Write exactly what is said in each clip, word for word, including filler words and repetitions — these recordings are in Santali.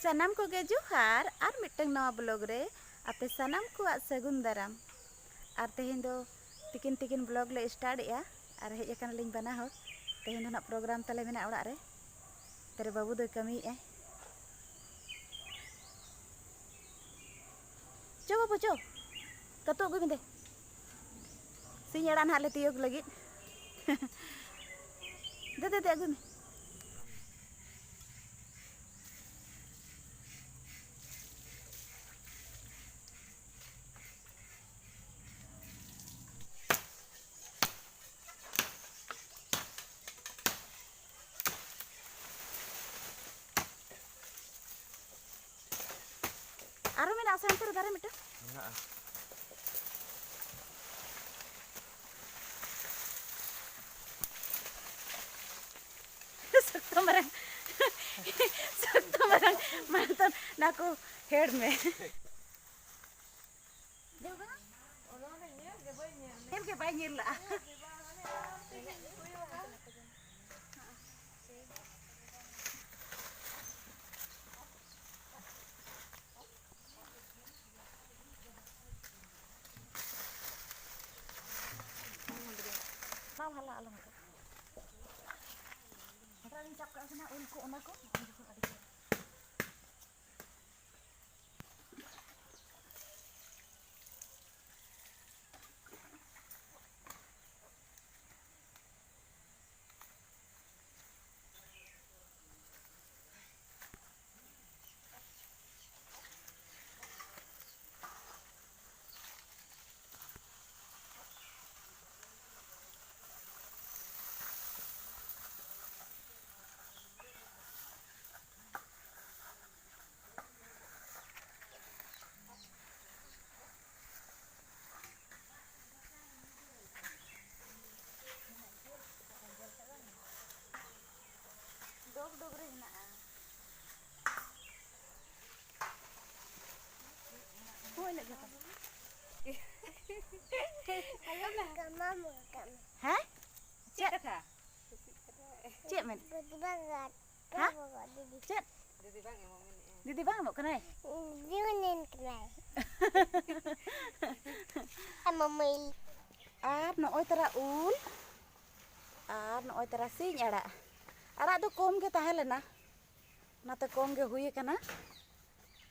ᱥᱟᱱᱟᱢ ᱠᱚᱜᱮ ᱡᱚᱦᱟᱨ, ᱟᱨ ᱢᱤᱫᱴᱟᱝ ᱱᱟᱣᱟ ᱵᱞᱚᱜ ᱨᱮ ᱟᱯᱮ ᱥᱟᱱᱟᱢ ᱠᱚᱣᱟᱜ ᱥᱟᱹᱜᱩᱱ ᱫᱟᱨᱟᱢ᱾ ᱟᱨ ᱛᱮᱦᱮᱧ ᱫᱚ ᱛᱤᱠᱤᱱ ᱛᱤᱠᱤᱱ ᱵᱞᱚᱜ ᱞᱮ ᱥᱴᱟᱨᱴ ᱮᱜᱼᱟ, ᱟᱨ ᱦᱮᱡ ᱟᱠᱟᱱᱟᱞᱤᱧ ᱵᱟᱱᱟ ᱦᱚᱲ᱾ ᱛᱮᱦᱮᱧ ᱫᱚ ᱱᱟᱜ ᱯᱨᱳᱜᱨᱟᱢ ᱛᱟᱞᱮ ᱢᱮᱱᱟᱜᱼᱟ ᱚᱲᱟᱜ ᱨᱮ᱾ ᱛᱮᱨᱮ ᱵᱟᱹᱵᱩ ᱫᱚᱭ ᱠᱟᱹᱢᱤᱭᱮᱫᱼᱟᱭ᱾ ᱪᱚ ᱵᱟᱹᱵᱩ, ᱪᱚ, ᱠᱟᱹᱛᱩ ᱟᱹᱜᱩᱭ ᱢᱮ ᱫᱮ᱾ ᱥᱤᱧ ᱟᱲᱟᱜ ᱱᱟᱦᱟᱜ ᱞᱮ ᱛᱤᱭᱳᱜ ᱞᱟᱹᱜᱤᱫ᱾ ᱫᱮ, ᱫᱮ, ᱫᱮ, ᱟᱹᱜᱩᱭ ᱢᱮ᱾ ᱟᱨᱚ ᱢᱮᱱᱟᱜᱼᱟ ᱥᱮ ᱚᱱᱛᱮ ᱨᱮ ᱫᱟᱨᱮ ᱢᱤᱫᱴᱟᱝ? ᱢᱮᱱᱟᱜᱼᱟ᱾ ᱥᱚᱠᱛᱚ ᱢᱟᱨᱟᱝ, ᱥᱚᱠᱛᱚ ᱢᱟᱨᱟᱝ ᱢᱟᱛᱚ ᱱᱟᱠᱚ ᱦᱮᱲ ᱢᱮ᱾ ᱧᱮᱞ ᱜᱮ ᱵᱟᱭ ᱧᱮᱞ ᱞᱟᱜᱼᱟ᱾ ᱚᱱᱟ ᱦᱟᱞᱟ ᱟᱞᱚᱢ ᱦᱟᱛᱟᱣᱟ᱾ ᱦᱟᱛᱟᱣ ᱤᱧ ᱥᱟᱵ ᱠᱟᱜ ᱠᱟᱱᱟ, ᱩᱞ ᱠᱚ, ᱚᱱᱟ ᱠᱚ, ᱩᱱ ᱡᱚᱠᱷᱚᱱ ᱟᱹᱰᱤ ᱪᱮᱦᱨᱟ᱾ ᱰᱚᱜᱽ ᱰᱚᱜᱽ ᱨᱮ ᱦᱮᱱᱟᱜᱼᱟ᱾ ᱦᱳᱭ, ᱤᱱᱟᱹᱜ ᱜᱮ ᱛᱟᱢ᱾ ᱦᱮᱸ? ᱪᱮᱫ ᱠᱟᱛᱷᱟ? ᱪᱮᱫ ᱢᱮᱱ? ᱦᱮᱸ? ᱪᱮᱫ? ᱫᱤᱫᱤ ᱵᱟᱝ ᱮᱢᱚᱜ ᱢᱮᱱᱮᱫᱼᱟ᱾ ᱫᱤᱫᱤ ᱵᱟᱝ ᱮᱢᱚᱜ ᱠᱟᱱᱟᱭ? ᱡᱩᱱᱮᱱ ᱠᱟᱱᱟᱭ᱾ ᱟᱢ ᱢᱟᱹᱭ᱾ ᱟᱨ ᱱᱚᱜᱼᱚᱭ ᱛᱟᱨᱟ ᱩᱞ, ᱟᱨ ᱱᱚᱜᱼᱚᱭ ᱛᱟᱨᱟ ᱥᱤᱧ ᱟᱲᱟᱜ᱾ ᱟᱲᱟᱜ ᱫᱚ ᱠᱚᱢ ᱜᱮ ᱛᱟᱦᱮᱸ ᱞᱮᱱᱟ, ᱚᱱᱟᱛᱮ ᱠᱚᱢ ᱜᱮ ᱦᱩᱭ ᱟᱠᱟᱱᱟ᱾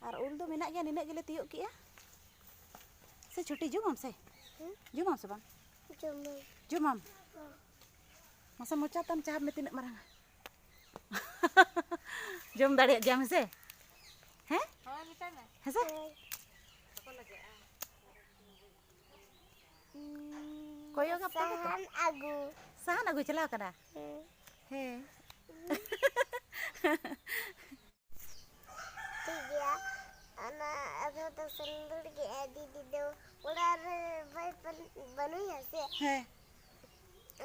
ᱟᱨ ᱩᱞ ᱫᱚ ᱢᱮᱱᱟᱜ ᱜᱮᱭᱟ, ᱱᱤᱱᱟᱹᱜ ᱜᱮᱞᱮ ᱛᱤᱭᱳᱜ ᱠᱮᱜᱼᱟ᱾ ᱥᱮ ᱪᱷᱩᱴᱤ ᱡᱚᱢᱟᱢ ᱥᱮ? ᱦᱩᱸ? ᱡᱚᱢᱟᱢ ᱥᱮ ᱵᱟᱝ? ᱡᱚᱢᱟᱹᱧ᱾ ᱡᱚᱢᱟᱢ? ᱦᱚᱸ᱾ ᱢᱟᱥᱮ ᱢᱚᱪᱟ ᱛᱟᱢ ᱪᱟᱯ ᱢᱮ, ᱛᱤᱱᱟᱹᱜ ᱢᱟᱨᱟᱝᱟ᱾ ᱡᱚᱢ ᱫᱟᱲᱮᱭᱟᱜ ᱜᱮᱭᱟᱢ ᱦᱮᱸ ᱥᱮ? ᱦᱮᱸ? ᱦᱳᱭ, ᱢᱮᱛᱟᱭ ᱢᱮ᱾ ᱦᱮᱸ ᱥᱮ? ᱦᱳᱭ᱾ ᱠᱚᱭᱚᱜ ᱟᱯᱮ ᱜᱮᱛᱚ᱾ ᱥᱟᱦᱟᱱ ᱟᱹᱜᱩ᱾ ᱥᱟᱦᱟᱱ ᱟᱹᱜᱩᱭ ᱪᱟᱞᱟᱣ ᱠᱟᱱᱟ? ᱦᱮᱸ᱾ ᱦᱮᱸ᱾ ᱴᱷᱤᱠ ᱜᱮᱭᱟ᱾ ᱚᱱᱟ ᱟᱫᱚ ᱫᱚ ᱥᱮᱱ ᱫᱟᱹᱲ ᱠᱮᱜᱼᱟ ᱫᱤᱫᱤ ᱫᱚ᱾ ᱚᱲᱟᱜ ᱨᱮ ᱵᱟᱭ ᱵᱟᱹᱱ-, ᱵᱟᱹᱱᱩᱭᱟ ᱥᱮ᱾ ᱦᱮᱸ᱾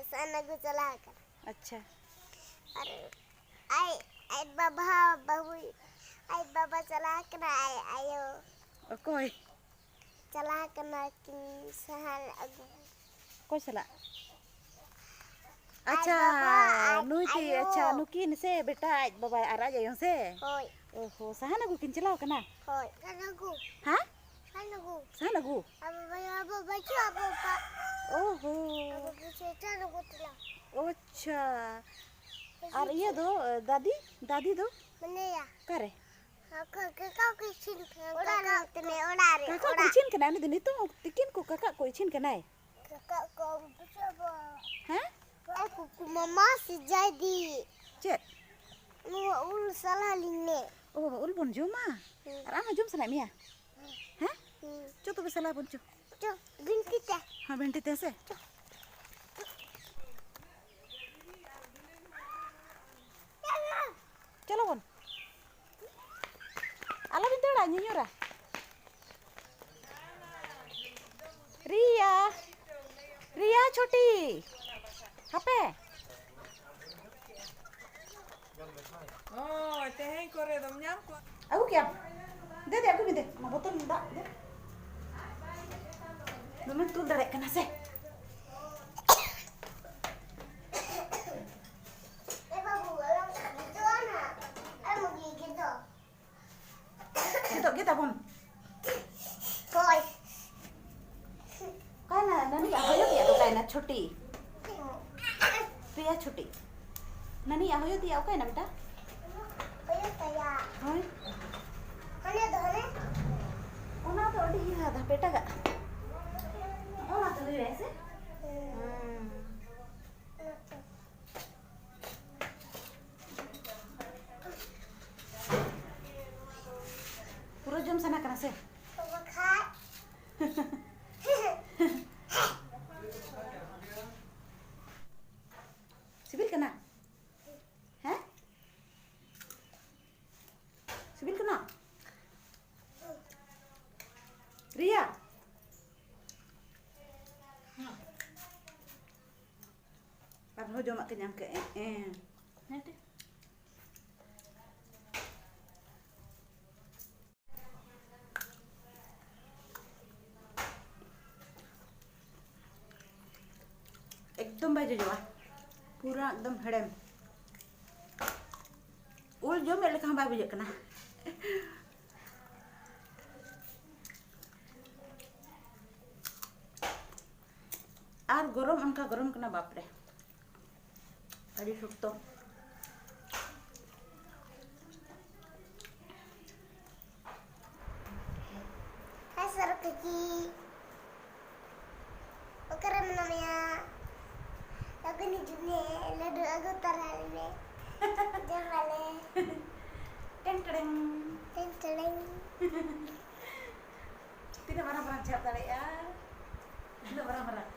ᱥᱟᱦᱟᱱ ᱟᱹᱜᱩ ᱪᱟᱞᱟᱣ ᱟᱠᱟᱱᱟ᱾ ᱟᱪᱪᱷᱟ᱾ ᱟᱨ ᱟᱡ, ᱟᱡ ᱵᱟᱵᱟ ᱵᱟᱹᱦᱩᱭ, ᱟᱡ ᱵᱟᱵᱟ ᱪᱟᱞᱟᱣ ᱟᱠᱟᱱᱟ, ᱟᱡ ᱟᱭᱳ᱾ ᱚᱠᱚᱭ? ᱪᱟᱞᱟᱣ ᱟᱠᱟᱱᱟ ᱠᱤᱱ ᱥᱟᱦᱟᱱ ᱟᱹᱜᱩ᱾ ᱚᱠᱚᱭ ᱥᱟᱞᱟᱜ? ᱟᱡ ᱟᱪᱪᱷᱟ, ᱵᱟᱵᱟ, ᱟᱡ ᱱᱩᱭ ᱛᱤ-, ᱟᱭᱳ᱾ ᱟᱪᱪᱷᱟ, ᱱᱩᱠᱤᱱ ᱥᱮ ᱵᱮᱴᱟ ᱟᱡ ᱵᱟᱵᱟ ᱟᱨ ᱟᱡ ᱟᱭᱳ ᱥᱮ? ᱦᱳᱭ᱾ ᱚ ᱦᱚ, ᱥᱟᱦᱟᱱ ᱟᱹᱜᱩ ᱠᱤᱱ ᱪᱟᱞᱟᱣ ᱠᱟᱱᱟ? ᱦᱳᱭ᱾ ᱥᱟᱦᱟᱱ ᱟᱹᱜᱩ᱾ ᱦᱮᱸ? ᱥᱟᱦᱟᱱ ᱟᱹᱜᱩ᱾ ᱥᱟᱦᱟᱱ ᱟᱹᱜᱩ? ᱟᱵᱚ ᱵᱟᱭ-, ᱟᱵᱚ ᱵᱟᱹᱪᱩᱜ ᱟᱵᱚ ᱯᱟ-, ᱚ ᱦᱚ᱾ ᱟᱵᱚ ᱵᱟᱹᱪᱩᱜ ᱥᱟᱦᱟᱱ ᱟᱹᱜᱩ ᱛᱮᱞᱟ᱾ ᱚ ᱟᱪᱪᱷᱟ᱾ ᱟᱨ ᱤᱭᱟᱹ ᱫᱚ, ᱫᱟᱫᱤ? ᱫᱟᱫᱤ ᱫᱚ? ᱢᱮᱱᱟᱭᱟ᱾ ᱚᱠᱟᱨᱮ? ᱠᱟᱠᱟ, ᱠᱟᱠᱟ ᱠᱚ ᱤᱥᱤᱱ ᱠᱟᱱᱟ, ᱚᱲᱟᱜ ᱨᱮ ᱠᱟᱠᱟ᱾ ᱢᱮᱱᱟᱭᱟ, ᱚᱲᱟᱜ ᱨᱮ, ᱠᱟᱠᱟ ᱠᱚ ᱚᱲᱟᱜ᱾ ᱤᱥᱤᱱ ᱠᱟᱱᱟ? ᱩᱱᱤ ᱫᱚ ᱱᱤᱛᱚᱜ ᱦᱚᱸ ᱛᱤᱠᱤᱱ ᱠᱚ ᱠᱟᱠᱟ ᱠᱚ ᱤᱥᱤᱱ ᱠᱟᱱᱟᱭ? ᱠᱟᱠᱟ ᱠᱚ ᱵᱩᱡᱷᱟᱹᱣ ᱵᱟ᱾ ᱦᱮᱸ? ᱟᱨ ᱠᱩᱠᱩ ᱢᱟᱢᱟ ᱥᱮᱡᱟᱭ ᱫᱤ᱾ ᱪᱮᱫ? ᱱᱚᱣᱟ ᱩᱞ ᱥᱟᱞᱟ ᱞᱤᱧ ᱢᱮ᱾ ᱚ ᱵᱟᱵᱟ, ᱩᱞ ᱵᱚᱱ ᱡᱚᱢᱟ? ᱦᱩᱸ᱾ ᱟᱨ ᱟᱢ ᱦᱚᱸ ᱡᱚᱢ ᱥᱟᱱᱟᱭᱮᱫ ᱢᱮᱭᱟ? ᱦᱮᱸ? ᱦᱩᱸ᱾ ᱪᱚ ᱛᱚᱵᱮ ᱥᱟᱞᱟ ᱵᱚᱱ ᱪᱚ᱾ ᱪᱚ, ᱵᱤᱱᱴᱤ ᱛᱮ᱾ ᱦᱮᱸ, ᱵᱤᱱᱴᱤ ᱛᱮ ᱥᱮ? ᱪᱚ᱾ ᱪᱚᱞᱚ ᱵᱚᱱ᱾ ᱟᱞᱚᱵᱤᱱ ᱫᱟᱹᱲᱟ, ᱧᱤᱧᱩᱨᱟ᱾ ᱨᱤᱭᱟ, ᱨᱤᱭᱟ ᱪᱷᱩᱴᱤ᱾ ᱦᱟᱯᱮ᱾ ᱦᱳᱭ, ᱛᱮᱦᱮᱧ ᱠᱚᱨᱮ ᱫᱚᱢ ᱧᱟᱢ ᱠᱚᱣᱟ᱾ ᱟᱹᱜᱩ ᱠᱮᱭᱟᱢ? ᱫᱮ, ᱫᱮ, ᱟᱹᱜᱩᱭ ᱢᱮ, ᱫᱮ᱾ ᱚᱱᱟ ᱵᱳᱛᱚᱞ ᱫᱟᱜ, ᱫᱮ᱾ ᱫᱚᱢᱮᱢ ᱛᱩᱞ ᱫᱟᱲᱮᱭᱟᱜ ᱠᱟᱱᱟ ᱥᱮ? ᱮ ᱵᱟᱹᱵᱩ, ᱟᱞᱚᱢ ᱜᱮᱫᱚᱜᱼᱟ ᱱᱟ᱾ ᱟᱞᱚᱢ ᱜᱮᱫᱚᱜ᱾ ᱱᱟ ᱪᱷᱩᱴᱤ᱾ ᱯᱨᱤᱭᱟ ᱪᱷᱩᱴᱤ᱾ ᱱᱟᱹᱱᱤᱭᱟᱜ ᱦᱩᱭᱩᱜ ᱛᱮᱭᱟ ᱚᱠᱟᱭᱮᱱᱟ ᱵᱮᱴᱟ? ᱦᱩᱭᱩᱜ ᱛᱟᱭᱟ᱾ ᱦᱳᱭ᱾ ᱦᱟᱱᱮ ᱫᱚ ᱦᱟᱱᱮ᱾ ᱚᱱᱟ ᱫᱚ ᱟᱹᱰᱤ ᱤᱭᱟᱹ ᱫᱷᱟᱯᱮ ᱮᱴᱟᱜᱟᱜ᱾ ᱚᱱᱟ ᱛᱚ ᱦᱩᱭᱩᱜᱼᱟ ᱥᱮ? ᱦᱩᱸ᱾ ᱦᱩᱸ᱾ ᱚᱱᱟ ᱛᱚ᱾ ᱯᱩᱨᱟᱹ ᱡᱚᱢ ᱥᱟᱱᱟ ᱠᱟᱱᱟ ᱥᱮ? ᱵᱟᱠᱷᱟᱡ᱾ ᱥᱤᱵᱤᱞ ᱠᱟᱱᱟ? ᱦᱮᱸ? ᱥᱤᱵᱤᱞ ᱠᱟᱱᱟ? ᱨᱤᱭᱟ? ᱟᱨᱦᱚᱸ ᱡᱚᱢᱟᱜ ᱠᱚ ᱧᱟᱢ ᱠᱮᱫ᱾ ᱮᱸ, ᱮᱸ᱾ ᱦᱮᱸ ᱛᱮ᱾ ᱮᱠᱫᱚᱢ ᱵᱟᱭ ᱡᱚᱡᱚᱣᱟ, ᱯᱩᱨᱟᱹ ᱮᱠᱫᱚᱢ ᱦᱮᱲᱮᱢ᱾ ᱩᱞ ᱡᱚᱢᱮᱫ ᱞᱮᱠᱟ ᱦᱚᱸ ᱵᱟᱭ ᱵᱩᱡᱷᱟᱹᱜ ᱠᱟᱱᱟ᱾ ᱟᱨ ᱜᱚᱨᱚᱢ, ᱚᱱᱠᱟ ᱜᱚᱨᱚᱢ ᱠᱟᱱᱟ, ᱵᱟᱯᱨᱮ, ᱟᱹᱰᱤ ᱥᱚᱠᱛᱚ᱾ ᱦᱟᱭ ᱥᱚᱨᱚ ᱠᱟᱹᱠᱤ, ᱚᱠᱟᱨᱮ ᱢᱮᱱᱟᱢᱟ? ᱞᱚᱜᱚᱱ ᱦᱤᱡᱩᱜ ᱢᱮ, ᱞᱟᱹᱰᱩ ᱟᱹᱜᱩ ᱛᱚᱨᱟ ᱟᱞᱮ ᱢᱮ᱾ ᱡᱚᱢ ᱟᱞᱮ᱾ ᱴᱮᱝ ᱴᱮᱲᱮᱝ᱾ ᱴᱮᱝ ᱴᱮᱲᱮᱝ᱾ ᱛᱤᱱᱟᱹᱜ ᱢᱟᱨᱟᱝ ᱢᱟᱨᱟᱝ ᱡᱷᱟᱯ ᱫᱟᱲᱮᱭᱟᱜᱼᱟ, ᱩᱱᱟᱹᱜ ᱢᱟᱨᱟᱝ ᱢᱟᱨᱟᱝ᱾